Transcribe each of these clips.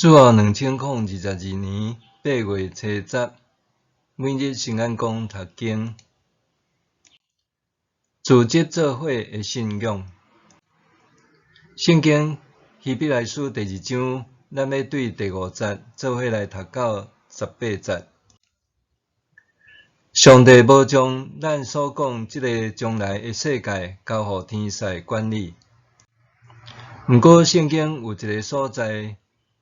主後2022年8月初十，每日聖安公讀經，組織做伙的信仰。聖經希伯來書第二章，咱欲對第五節做伙來讀到18節。上帝無將咱所講這个將來的世界交予天使管理。毋過聖經有一个所在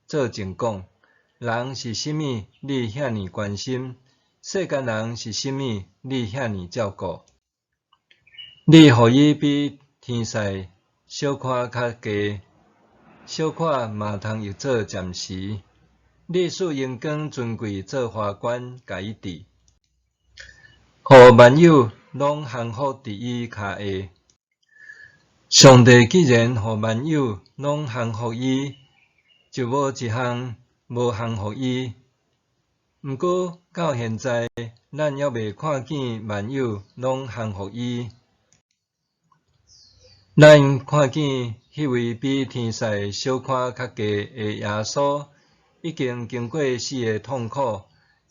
做證講：人是啥物，你遐爾關心；世間人是啥物，你遐爾照顧。你予伊比天使小可較低，小可嘛通譯做暫時。你賜榮光尊貴做華冠，共伊戴，予萬有攏降服佇伊跤下。上帝既然予萬有攏降服伊，就無一項無降服伊。毋過到現在，咱猶未看見萬有攏降服伊。咱看見彼位比天使小可較低的耶穌，已經經過死的痛苦，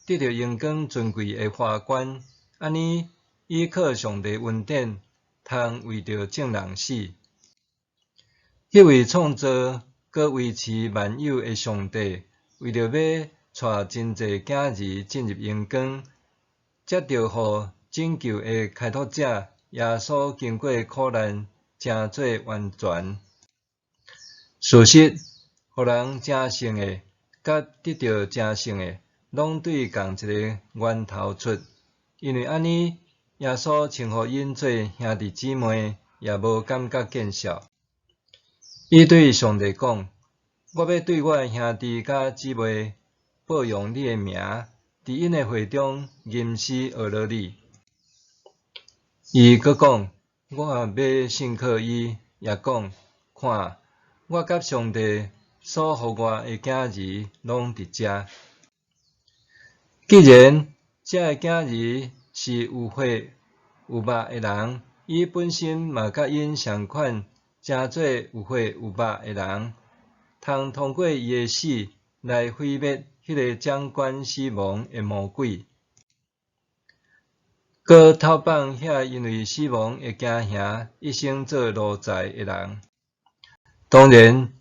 得著榮光尊貴的華冠，按呢倚靠上帝恩典，通為著眾人死。彼位創造閣維持萬有的上帝，為著欲帶真濟囝兒進入榮光，才著予拯救的開拓者耶穌經過苦難，成做完全。事實，予人成聖的，佮得著成聖的，攏對仝一个源頭出。因為按呢，耶穌稱呼𪜶做兄弟姊妹，也無感覺見笑。伊對上帝講：我欲對我的兄弟佮姊妹報揚你的名，佇𪜶的會中吟詩呵咾你。伊閣講：我欲信靠伊，也講：看，我佮上帝所予我的囝兒攏佇遮。既然這个囝兒是有血有肉的人，伊本身嘛佮𪜶仝款，成做有血有肉的人，通通過伊的死來毀滅彼个掌管死亡的魔鬼，閣透放遐因為死亡的驚嚇，一生做奴才的人。當然，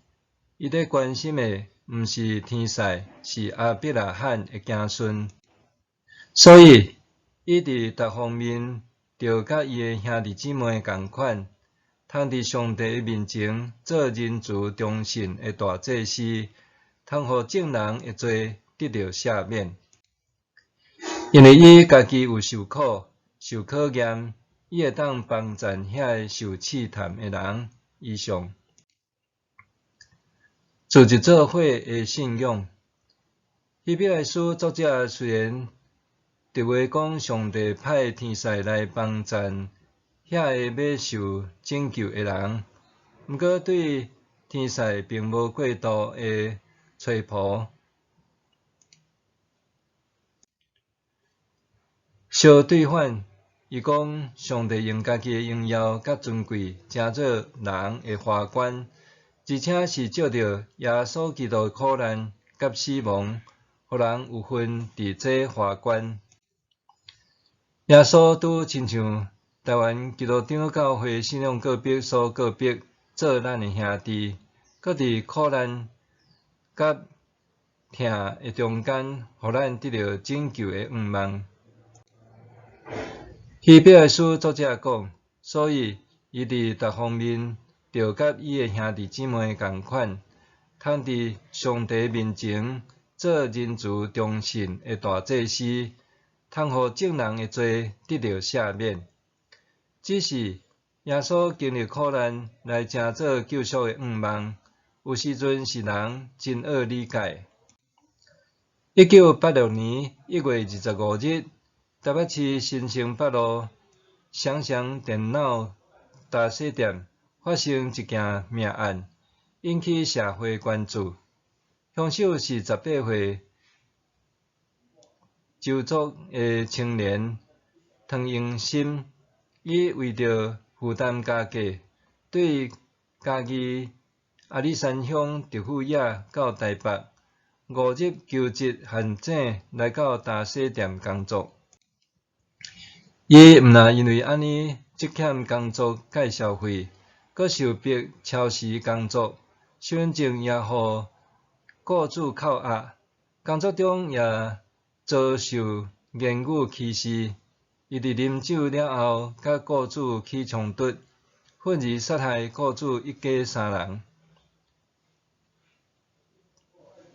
伊咧關心的毋是天使，是亞伯拉罕的子孫。所以，伊佇逐方面著佮伊的兄弟姊妹仝款，通佇上帝的面前做仁慈忠信的大祭司，通予眾人的罪得著赦免。因為伊家己有受苦、受考驗，伊會當幫贊遐个受試探的人。以上，組織做伙的信仰。希伯來書作者雖然直話講上帝派天使來幫贊遐个欲受拯救的人，毋過對天使並無過度的吹捧。相對反，伊講上帝用家己的榮耀佮尊貴，成做人的華冠，而且是藉著耶穌基督的苦難佮死亡，予人有份佇這華冠。耶穌拄親像台灣基督長老教會信仰告白所告白，做咱的兄弟，閣佇苦難佮疼的中間，予咱得著拯救的願望。希伯來書作者講，所以伊佇逐方面著佮伊的兄弟姊妹仝款，通佇上帝面前做仁慈忠信的大祭司，通予眾人的罪得著赦免。只是耶穌經歷苦難來成做救贖的願望，有時陣是人真愛理解。1986年1月25日，台北市新生北路雙雙電腦大細店發生一件命案，引起社會關注。兇手是18歲周族的青年湯英森，伊為著負擔家計，對嘉義阿里山鄉特富野到台北，誤入求職陷阱來到大洗店工作。伊毋但因為按呢積欠工作介紹費，閣受迫超時工作，身份證也予雇主扣押，工作中也遭受言語歧視。伊佇啉酒了後，佮雇主起衝突，憤而殺害雇主一家三人。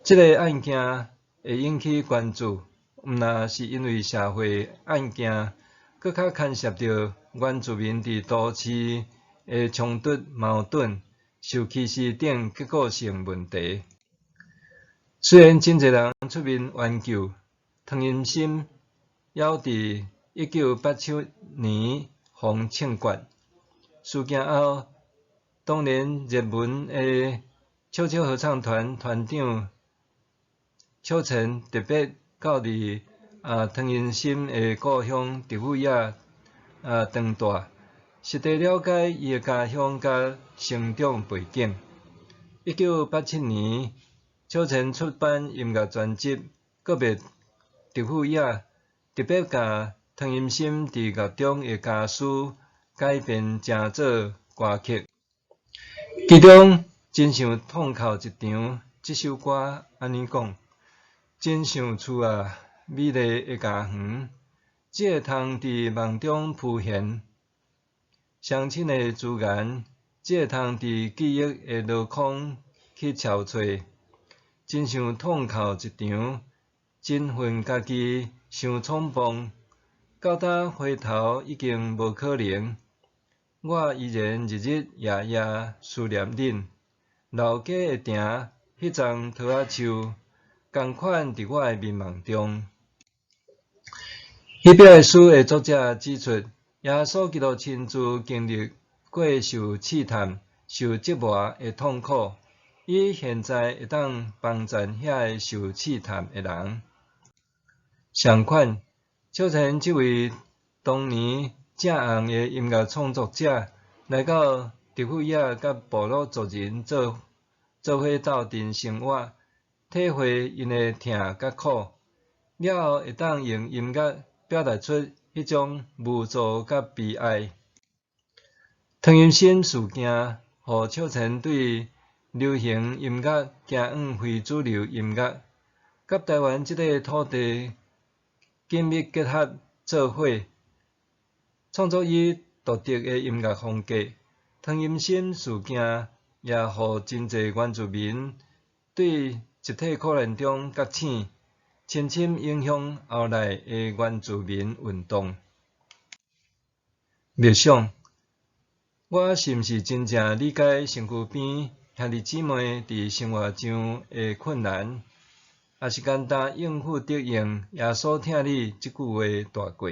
這个案件會引起關注，毋但是因為社會案件，閣較牽涉著原住民佇都市的衝突矛盾、受歧視等結構性問題。雖然真濟人出面援救，湯陰森猶佇1987年予槍決。事件後，當年熱門的笑笑合唱團團長小陳特別到佇湯陰森的故鄉德富野長蹛，實地了解伊的家鄉佮成長背景。1987年，小陳出版音樂專輯《告別德富野》，特別共湯陰森佇獄中的家書改編成做歌曲，其中真想痛哭一場，這首歌按呢講：真想厝啊，美麗的家園，只會通佇夢中浮現；相親的資源，只會通佇記憶的箩筐去撨揣。真想痛哭一場，真恨家己傷衝動，到今回頭已經無可能。我依然日日夜夜思念恁。老街的埕，彼叢桃仔樹，仝款佇我的眠夢中。希伯來書的作者指出，耶穌基督親自經歷過受試探、受折磨的痛苦，伊現在會當幫贊遐个受試探的人。相款，小陳這位當年正紅的音樂創作者，來到德富野佮部落族人做伙鬥陣生活，體會𪜶的疼佮苦，了後會當用音樂表達出彼種無助佮悲哀。湯陰森事件，予小陳對流行音樂走向非主流音樂，佮台灣這个土地緊密結合做伙，創作伊獨特的音樂風格。湯陰森事件也予真濟原住民對集體苦難中覺醒，深深影響後來的原住民運動。默想，我是毋是真正理解身軀邊兄弟姊妹佇生活上的困難，抑是簡單應付得應耶穌疼你這句話帶過？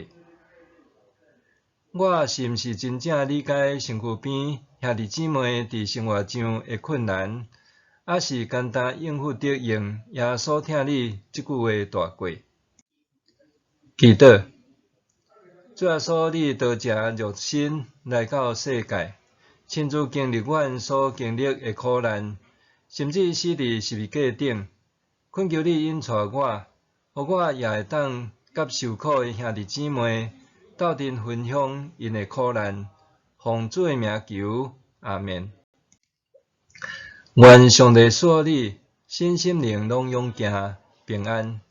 我是毋是真正理解身軀邊兄弟姊妹佇生活上的困難，抑是簡單應付得應耶穌疼你這句話帶過？祈禱，主耶穌，你道成肉身來到世界，親自經歷阮所經歷的苦難，甚至死佇十字架頂。懇求你引帶我，予我也會當佮受苦的兄弟姊妹鬥陣分享𪜶的苦難。奉主的名求，阿們。願上帝賜予你身心靈攏勇健平安。